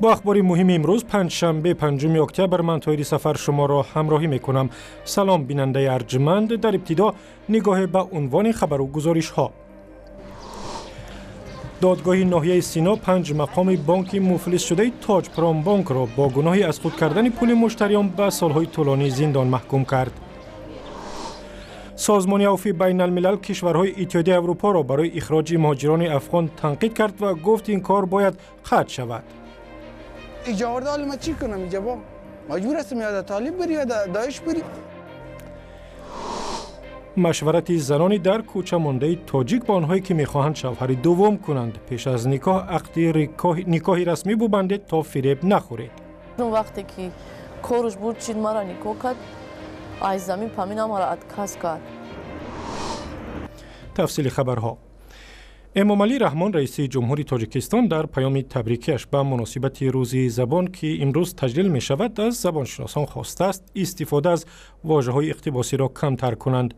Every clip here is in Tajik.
Бо ахбори муҳими имрӯз, панҷшанбе, 5 октябр, ман Тоҳири Сафар шуморо ҳамроҳӣ мекунам. Салом, бинандаи арҷманд. Дар ибтидо нигоҳе ба унвони хабару гузоришҳо. Додгоҳи ноҳияи Сино панҷ мақоми бонки муфлисшудаи Тоҷпромбонкро бо гуноҳи аз худ кардани пули муштариён ба солҳои тӯлонӣ зиндон маҳкум кард. Созмони Авфи байналмилал кишварҳои Иттиҳодияи Аврупоро барои ихроҷи муҳоҷирони афғон танқид кард ва гуфт, ин кор бояд қатъ шавад. اینجا آورده، حالا من چی کنم اینجا؟ با مجبور هستم یا طالب بری یا داعش بری. Машварати занони дар кӯча мондаи тоҷик ба онҳое, ки мехоҳанд шавҳари дуввум кунанд: пеш аз никоҳ ақди никоҳи расмӣ бубандед, то фиреб нахӯред. Вақте ки корш буд, чид, мара никоҳ кард, аз замин памина мара отказ кард. Тафсили хабарҳо. Эмомалӣ Раҳмон, раиси ҷумҳури Тоҷикистон, дар паёми табрикиаш ба муносибати Рӯзи забон, ки имрӯз таҷлил мешавад, аз забоншиносон хостааст, истифода аз вожаҳои иқтибосиро камтар кунанд.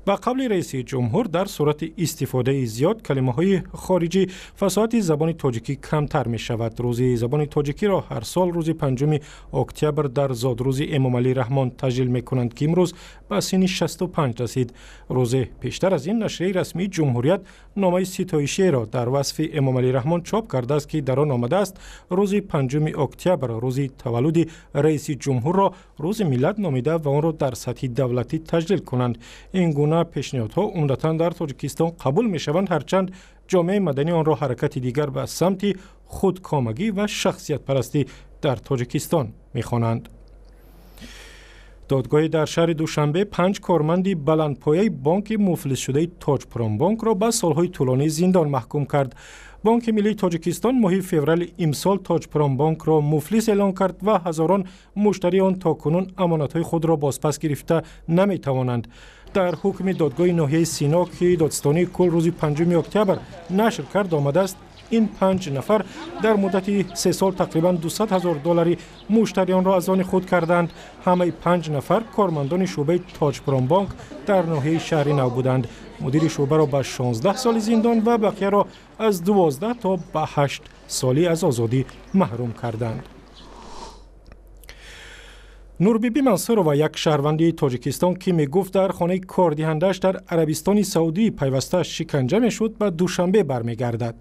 Ба қавли раиси ҷумҳур, дар сурати истифодаи зиёд калимаҳои хориҷӣ фасоҳати забони тоҷикӣ камтар мешавад. Рӯзи забони тоҷикиро ҳар сол рӯзи 5 октябр дар зодрӯзи Эмомалӣ Раҳмон таҷлил мекунанд, ки имрӯз ба синни 65 расид. Рӯзе пештар аз ин нашрияи расмии Ҷумҳурият номаи ситоишиеро дар васфи Эмомалӣ Раҳмон чоп кардааст, ки дар он омадааст, рӯзи 5 октябр, рӯзи таваллуди раиси ҷумҳурро, Рӯзи миллат номида ва онро дар сатҳи давлатӣ таҷлил кунанд. Ин гуна пешниҳодҳо умдатан дар Тоҷикистон қабул мешаванд, ҳарчанд ҷомеаи маданӣ онро ҳаракати дигар ба самти худкомагӣ ва шахсиятпарастӣ дар Тоҷикистон мехонанд. Додгоҳи дар шаҳри Душанбе панҷ корманди баландпояи бонки муфлисшудаи Тоҷпромбонкро ба солҳои тӯлонӣ зиндон маҳкум кард. Бонки миллии Тоҷикистон моҳи феврали имсол Тоҷпромбонкро муфлис эълон кард ва ҳазорон муштарии он то кунун амонатҳои худро бозпас гирифта наметавонанд. Дар ҳукми додгоҳи ноҳияи Сино, ки додситонии кул рӯзи 5 октябр нашр кард, омадааст, ин панҷ нафар дар муддати 3 сол тақрибан 200 ҳазор доллари муштариёнро аз они худ карданд. Ҳамаи панҷ нафар кормандони шӯъбаи Тоҷпромбонк дар ноҳияи Шаҳри Нав буданд. Мудири шӯъбаро ба 16 соли зиндон ва бақияро аз 12 то ба 8 солӣ аз озодӣ маҳрум карданд. Нурбибӣ Мансурова, як шаҳрванди Тоҷикистон, ки мегуфт, дар хонаи кордиҳандааш дар Арабистони Саудӣ пайваста шиканҷа мешуд, ба Душанбе бармегардад.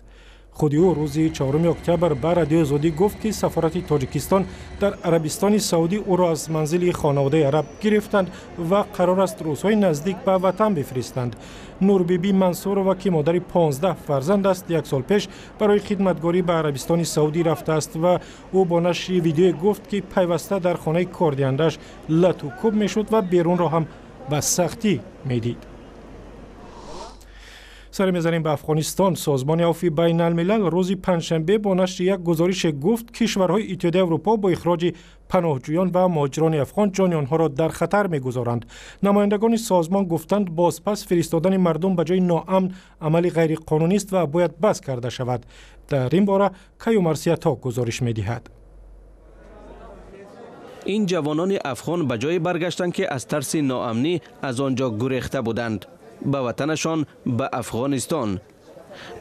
Худи ӯ рӯзи 4 октябр ба Радиои Озодӣ гуфт, ки сафорати Тоҷикистон дар Арабистони Саудӣ ӯро аз манзили хонаводаи араб гирифтанд ва қарор аст рӯзҳои наздик ба ватан бифиристанд. Нурбибӣ Мансурова, ки модари 15 фарзанд аст, як сол пеш барои хидматгорӣ ба Арабистони Саудӣ рафтааст ва ӯ бо нашри видеое гуфт, ки пайваста дар хонаи кордиҳандааш лату кӯб мешуд ва берунро ҳам ба сахтӣ медид. Саре мезанем ба Афғонистон. Созмони Авфи байналмилал рӯзи панҷшанбе бо нашри як гузорише гуфт, кишварҳои Иттиҳодияи Аврупо бо ихроҷи паноҳҷӯён ва муҳоҷирони афғон ҷони онҳоро дар хатар мегузоранд. Намояндагони созмон гуфтанд, бозпас фиристодани мардум ба ҷои ноамн амали ғайриқонунист ва бояд бас карда шавад. Дар ин бора Каюмарсиято гузориш медиҳад. Ин ҷавонони афғон ба ҷое баргаштанд, ки аз тарси ноамнӣ аз он ҷо гурехта буданд, ба ватанашон, ба Афғонистон.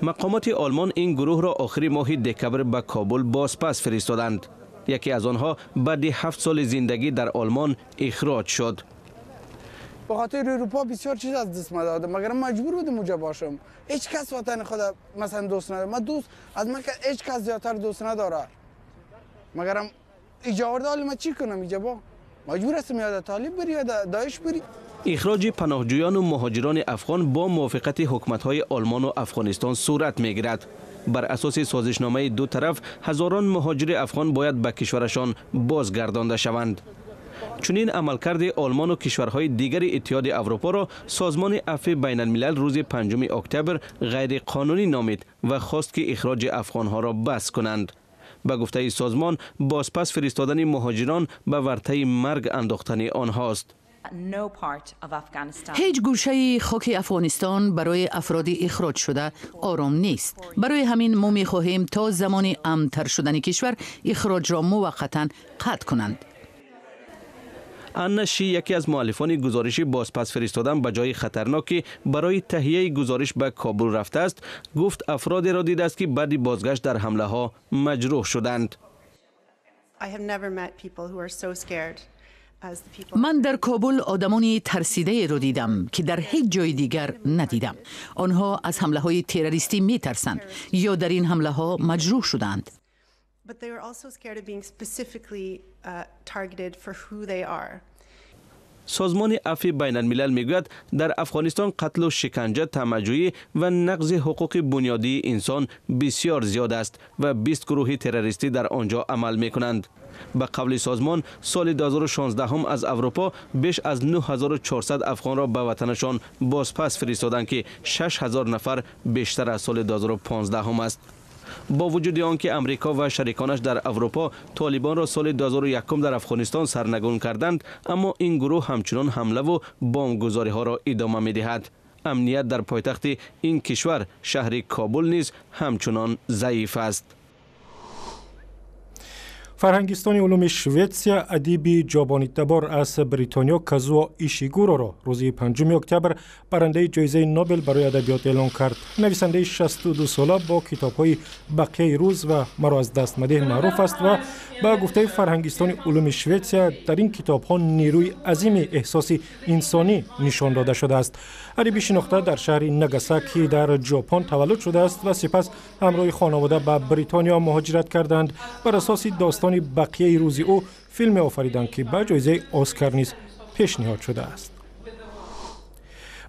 Мақомоти Олмон ин гурӯҳро охири моҳи декабр ба Кобул бозпас фиристоданд. Яке аз онҳо баъди 7 соли зиндагӣ дар Олмон ихроҷ шуд. به خاطر اروپا بسیار چیز از دست ما دادم، مگر مجبور بودم اونجا باشم. هیچ کس وطن خود مثلا دوست نداره. من دوست از من که هیچ کس زیادتر دوست نداره، مگرم اینجا آورده. حالا من چی کنم اینجا؟ با مجبور هستم یا طالب بری یا داعش بری. Ихроҷи паноҳҷӯёну муҳоҷирони афғон бо мувофиқати ҳукуматҳои Олмону Афғонистон сурат мегирад. Бар асоси созишномаи ду тараф, ҳазорон муҳоҷири афғон бояд ба кишварашон бозгардонда шаванд. Чунин амалкарди Олмону кишварҳои дигари Иттиҳоди Аврупоро Созмони Афви байналмилал рӯзи 5 октябр ғайриқонунӣ номид ва хост, ки ихроҷи афғонҳоро бас кунанд. Ба гуфтаи созмон, бозпас фиристодани муҳоҷирон ба вартаи марг андохтани онҳост. Ҳеҷ гӯшаи хоки Афғонистон барои афроди ихроҷшуда ором нест. Барои ҳамин мо мехоҳем, то замони амнтар шудани кишвар ихроҷро муваққатан қатъ кунанд. Анна Ши, яке аз муаллифони гузориши бозпас фиристодан ба ҷои хатарнок, ки барои таҳияи гузориш ба Кобул рафтааст, гуфт, афродеро дидааст, ки баъди бозгашт дар ҳамлаҳо маҷрӯҳ шуданд. Ман дар Кобул одамони тарсидаеро дидам, ки дар ҳеҷ ҷои дигар надидам. Онҳо аз ҳамлаҳои террористӣ метарсанд ё дар ин ҳамлаҳо маҷрӯҳ шудаанд. Созмони Афви Байналмилал мегӯяд, дар Афғонистон қатлу шиканҷа, тамаъҷӯӣ ва нақзи ҳуқуқи бунёдии инсон бисёр зиёд аст ва 20 гурӯҳи террористӣ дар он ҷо амал мекунанд. Ба қавли созмон, соли 2016 аз Аврупо беш аз 9400 афғонро ба ватанашон бозпас фиристоданд, ки 6000 нафар бештар аз соли 2015 аст. Бо вуҷуди он ки Амрико ва шариконаш дар Аврупо Толибонро соли 2001 дар Афғонистон сарнагун карданд, аммо ин гурӯҳ ҳамчунон ҳамлаву бомбгузориҳоро идома медиҳад. Амният дар пойтахти ин кишвар, шаҳри Кобул, низ ҳамчунон заиф аст. Фарҳангистони улуми Шветсия адиби ҷобонитабор аз Бритониё Казуо Ишигуроро рӯзи 5 октябр барандаи ҷоизаи Нобел барои адабиёт эълон кард. Нависандаи 62сола бо китобҳои «Бақияи рӯз» ва «Маро аз даст мадеҳ» маъруф аст ва ба гуфтаи фарҳангистони улуми Шветсия дар ин китобҳо нерӯи азими эҳсоси инсонӣ нишон дода шудааст. Адиби шинохта дар шаҳри Нагасаки дар Ҷопон таваллуд шудааст ва сипас ҳамроҳи хонавода ба Бритониё муҳоҷират карданд. Бар асоси достони «Бақияи рӯзи» ӯ филме офариданд, ки ба ҷоизаи Оскар низ пешниҳод шудааст.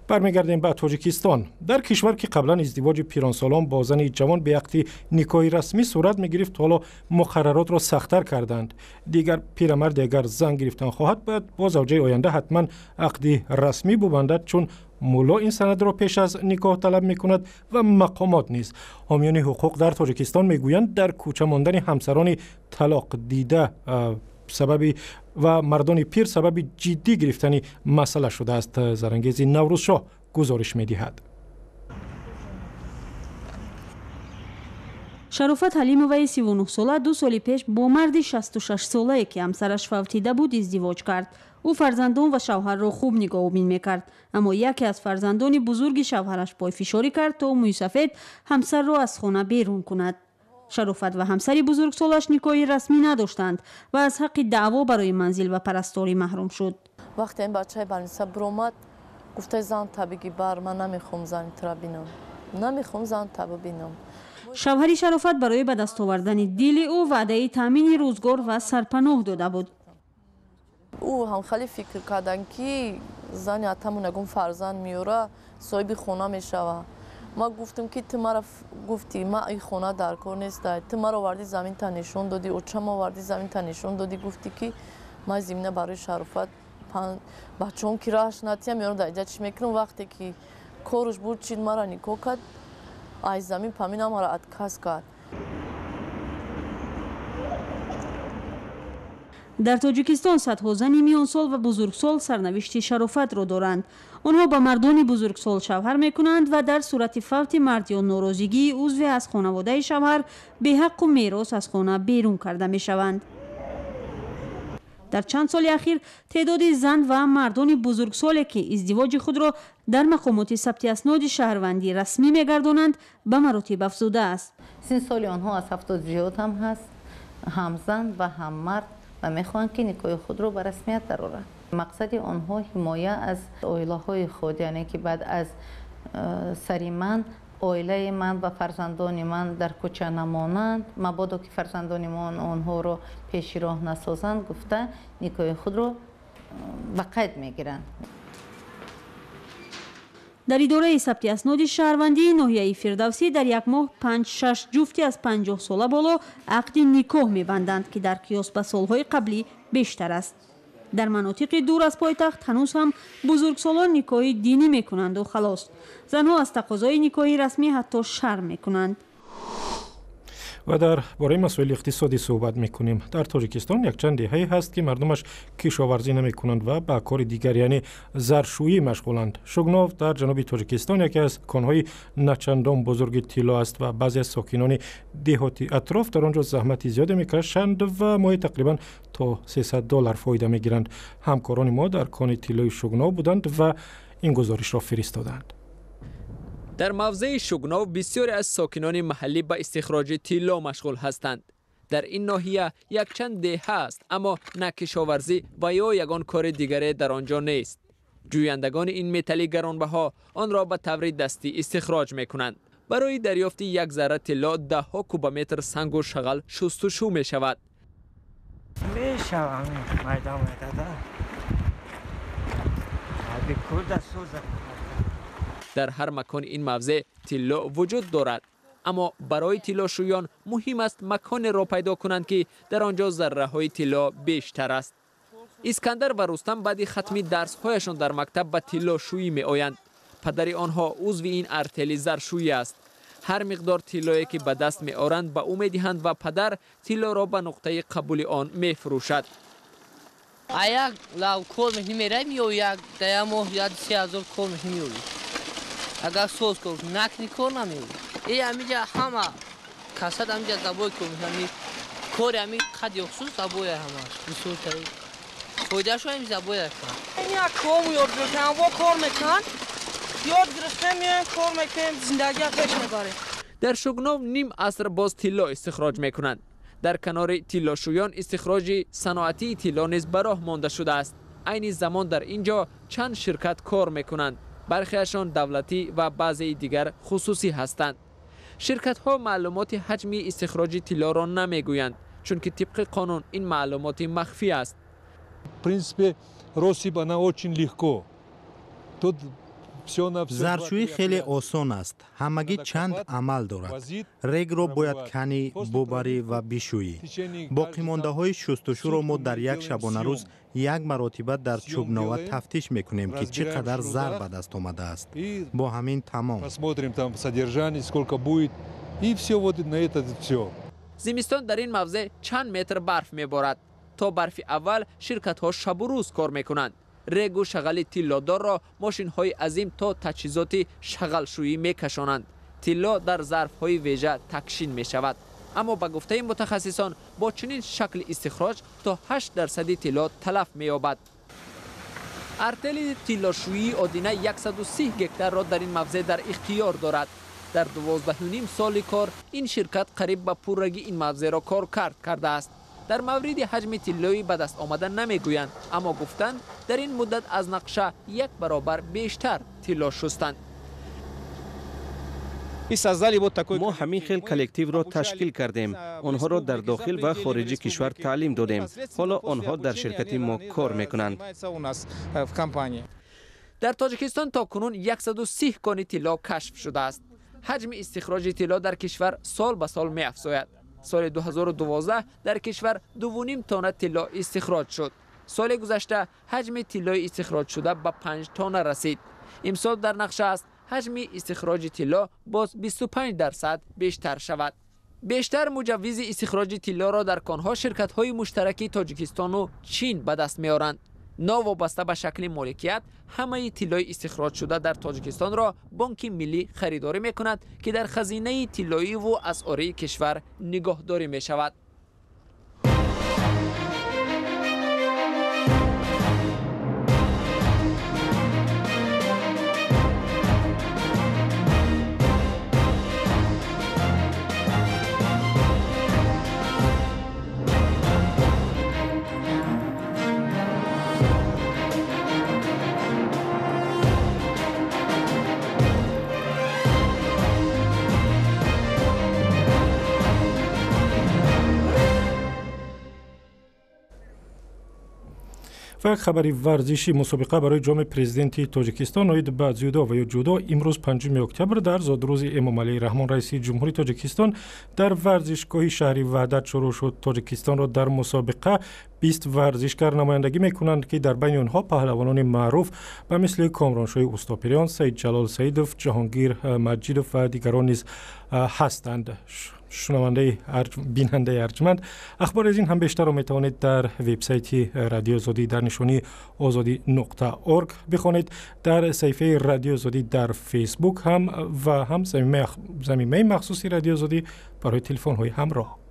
Бармегардем ба Тоҷикистон. Дар кишвар, ки қаблан издивоҷи пиронсолон бо зани ҷавон бе ақди никоҳи расмӣ сурат мегирифт, ҳоло муқарраротро сахттар карданд. Дигар пирамарде агар зан гирифтан хоҳад, бояд бо завҷаи оянда ҳатман ақди расмӣ бубандад, чун мулло ин санадро пеш аз никоҳ талаб мекунад ва мақомот низ. Ҳомиёни ҳуқуқ дар Тоҷикистон мегӯянд, дар кӯча мондани ҳамсарони талоқ дида сабаби ва мардони пир сабаби ҷиддӣ гирифтани масъала шудааст. Зарангези Наврӯзшоҳ гузориш медиҳад. Шарофат Ҳалимоваи 39сола 2 соли пеш бо марди 66солае, ки ҳамсараш фавтида буд, издивоҷ кард. Ӯ фарзандон ва шавҳарро хуб нигоҳубин мекард, аммо яке аз фарзандони бузурги шавҳараш пойфишорӣ кард, то мӯйсафед ҳамсарро аз хона берун кунад. Шарофат ва ҳамсари бузургсолаш никоҳи расмӣ надоштанд ва аз ҳаққи даъво барои манзил ва парасторӣ маҳрум шуд. Вақте ин бачаи балниса биромад, гуфтаи зан табиги бар, ман намехоҳам зани тура бинам, намехоҳам зан таба бинам. Шавҳари Шарофат барои ба даст овардани дили ӯ ваъдаи таъмини рӯзгор ва сарпаноҳ дода буд. Ӯ ҳам хеле фикр кардан, ки зани атамон ягон фарзанд меёра, соҳиби хона мешава. Ма гуфтам, ки ту мара гуфтӣ, ма ин хона дар кор неста, ту маро оварди, заминта нишон додӣ, очама оварди, заминта нишон додӣ, гуфтӣ, ки ман зимина барои Шарофат бачаҳом ки раҳш натиям, ёро дар иҷа чӣ мекунам. Вақте ки корш буд, чид мара никоҳ кард, аз замин памина мара отказ кард. Дар Тоҷикистон садҳо зани миёнсол ва бузургсол сарнавишти Шарофатро доранд. Онҳо ба мардони бузургсол шавҳар мекунанд ва дар сурати фавти мард ё норозигии узве аз хонаводаи шавҳар беҳаққу мерос аз хона берун карда мешаванд. Дар чанд соли ахир теъдоди зан ва мардони бузургсоле, ки издивоҷи худро дар мақомоти сабти асноди шаҳрвандӣ расмӣ мегардонанд, ба маротиб афзудааст. Синни соли онҳо аз 70 зиёд ҳам ҳаст, ҳам зан ва ҳам мард, ва мехоҳанд, ки никоҳи худро ба расмият дароранд. Мақсади онҳо ҳимоя аз оилаҳои худ, яъне ки баъд аз сари ман оилаи ман ва фарзандони ман дар кӯча намонанд, мабодо ки фарзандони ман онҳоро пеши роҳ насозанд, гуфта никоҳи худро ба қайд мегиранд. Дар идораи сабти асноди шаҳрвандии ноҳияи Фирдавсӣ дар як моҳ 5-6 ҷуфти аз 50 сола боло ақди никоҳ мебанданд, ки дар қиёс ба солҳои қаблӣ бештар аст. Дар манотиқи дур аз пойтахт ҳанӯз ҳам бузургсолон никоҳи динӣ мекунанду халос. Занҳо аз тақозои никоҳи расмӣ ҳатто шарм мекунанд. Ва дар бораи масоили иқтисодӣ суҳбат мекунем. Дар Тоҷикистон якчанд деҳае ҳаст, ки мардумаш кишоварзӣ намекунанд ва ба кори дигар, яъне заршӯӣ, машғуланд. Шугнов дар ҷануби Тоҷикистон яке аз конҳои начандон бузурги тилло аст ва баъзе аз сокинони деҳоти атроф дар он ҷо заҳмати зиёде мекашанд ва моҳи тақрибан то 300 доллар фоида мегиранд. Ҳамкорони мо дар кони тиллои Шугнов буданд ва ин гузоришро фиристоданд. Дар мавзеи Шугнов бисёре аз сокинони маҳаллӣ ба истихроҷи тилло машғул ҳастанд. Дар ин ноҳия якчанд деҳа аст, аммо на кишоварзӣ ва ё ягон кори дигаре дар он ҷо нест. Ҷӯяндагони ин металли гаронбаҳо онро ба таври дастӣ истихроҷ мекунанд. Барои дарёфти як зарра тилло даҳҳо кубометр сангу шағал шустушу мешавад. Дар ҳар макони ин мавзеъ тилло вуҷуд дорад, аммо барои тиллошӯён муҳим аст маконеро пайдо кунанд, ки дар он ҷо зарраҳои тилло бештар аст. Искандар ва Рустам баъди хатми дарсҳояшон дар мактаб ба тиллошӯӣ меоянд. Падари онҳо узви ин артели заршӯӣ аст. Ҳар миқдор тиллое ки ба даст меоранд ба ӯ медиҳанд ва падар тиллоро ба нуқтаи қабули он мефурӯшад. Як лав кор мекунӣ, меравӣ меоӣ, як дая моҳ як 3000 кор мекунӣ меоӣ. Агар соз кор накунӣ кор намеоӣ. Э ҳамиҷа ҳама касад ҳамиҷа забой кор мекунад. Кори ҳами қади хусус забоя ҳамаш бисёртари фоидаашо ҳами забоя кунад. Як кому ёд гирифтем, во кор мекунанд, ёд гирифтем, меоем кор мекунем, зиндагиам пеш мебарем. Дар Шугнов ним аср боз тилло истихроҷ мекунанд. Дар канори тиллошӯён истихроҷи саноатии тилло низ ба роҳ монда шудааст. Айни замон дар ин ҷо чанд ширкат кор мекунанд. Бархеашон давлатӣ ва баъзеи дигар хусусӣ ҳастанд. Ширкатҳо маълумоти ҳаҷми истихроҷи тиллоро намегӯянд, чунки тибқи қонун ин маълумоти махфӣ аст. В принципе, россыпь она очень легко. Тут заршӯӣ хеле осон аст, ҳамагӣ чанд амал дорад. Регро бояд канӣ, бубарӣ ва бишӯӣ. Боқимондаҳои шустушӯро мо дар як шабонарӯз як маротиба дар чӯбнова тафтиш мекунем, ки чӣ қадар зар ба даст омадааст. Бо ҳамин тамом. Зимистон дар ин мавзеъ чанд метр барф меборад. То барфи аввал ширкатҳо шабу рӯз кор мекунанд. Регу шағали тиллодорро мошинҳои азим то таҷҳизоти шағалшӯӣ мекашонанд. Тилло дар зарфҳои вежа такшин мешавад. Аммо ба гуфтаи мутахассисон бо чунин шакли истихроҷ то 8% тилло талаф меёбад. Артели тиллошӯии Одина 130 гектарро дар ин мавзеъ дар ихтиёр дорад. Дар 12,5 соли кор ин ширкат қариб ба пуррагӣ ин мавзеъро коркард кардааст. Дар мавриди ҳаҷми тиллоӣ ба даст омада намегӯянд, аммо гуфтанд дар ин муддат аз нақша як баробар бештар тилло шустанд. Мо ҳамин хел коллективро ташкил кардем, онҳоро дар дохил ва хориҷи кишвар таълим додем. Ҳоло онҳо дар ширкати мо кор мекунанд. Дар Тоҷикистон то кунун 130 кони тилло кашф шудааст. Ҳаҷми истихроҷи тилло дар кишвар сол ба сол меафзояд. Соли 2012 дар кишвар 2,5 тонна тилло истихроҷ шуд. Соли гузашта ҳаҷми тиллои истихроҷшуда ба 5 тонна расид. Имсол дар нақша аст ҳаҷми истихроҷи тилло боз 25% бештар шавад. Бештар муҷаввизи истихроҷи тиллоро дар конҳо ширкатҳои муштараки Тоҷикистону Чин ба даст меоранд. Новобаста ба шакли моликият, ҳамаи тиллои истихроҷшуда дар Тоҷикистонро Бонки Миллӣ харидорӣ мекунад, ки дар хазинаи тиллоиву асъории кишвар нигоҳдорӣ мешавад. Ва як хабари варзишӣ. Мусобиқа барои ҷоми президенти Тоҷикистон оид ба дзюдо ва ё ҷудо имрӯз 5 октябр дар зодрӯзи Эмомалӣ Раҳмон, раиси ҷумҳури Тоҷикистон, дар варзишгоҳи шаҳри Ваҳдат шурӯъ шуд. Тоҷикистонро дар мусобиқа 20 варзишгар намояндагӣ мекунанд, ки дар байни онҳо паҳлавонони маъруф ба мисли Комроншоҳи Устопириён, Саидҷалол Саидов, Ҷаҳонгир Маҷидов ва дигарон низ ҳастанд. Шунавандаи бинандаи арҷманд, ахбори аз ин ҳам бештарро метавонед дар вебсайти Радиои Озодӣ дар нишонии озодӣ.org бихонед, дар саҳифаи Радиои Озодӣ дар Фейсбук ҳам ва ҳам замимаи махсуси Радиои Озодӣ барои телефонҳои ҳамроҳ.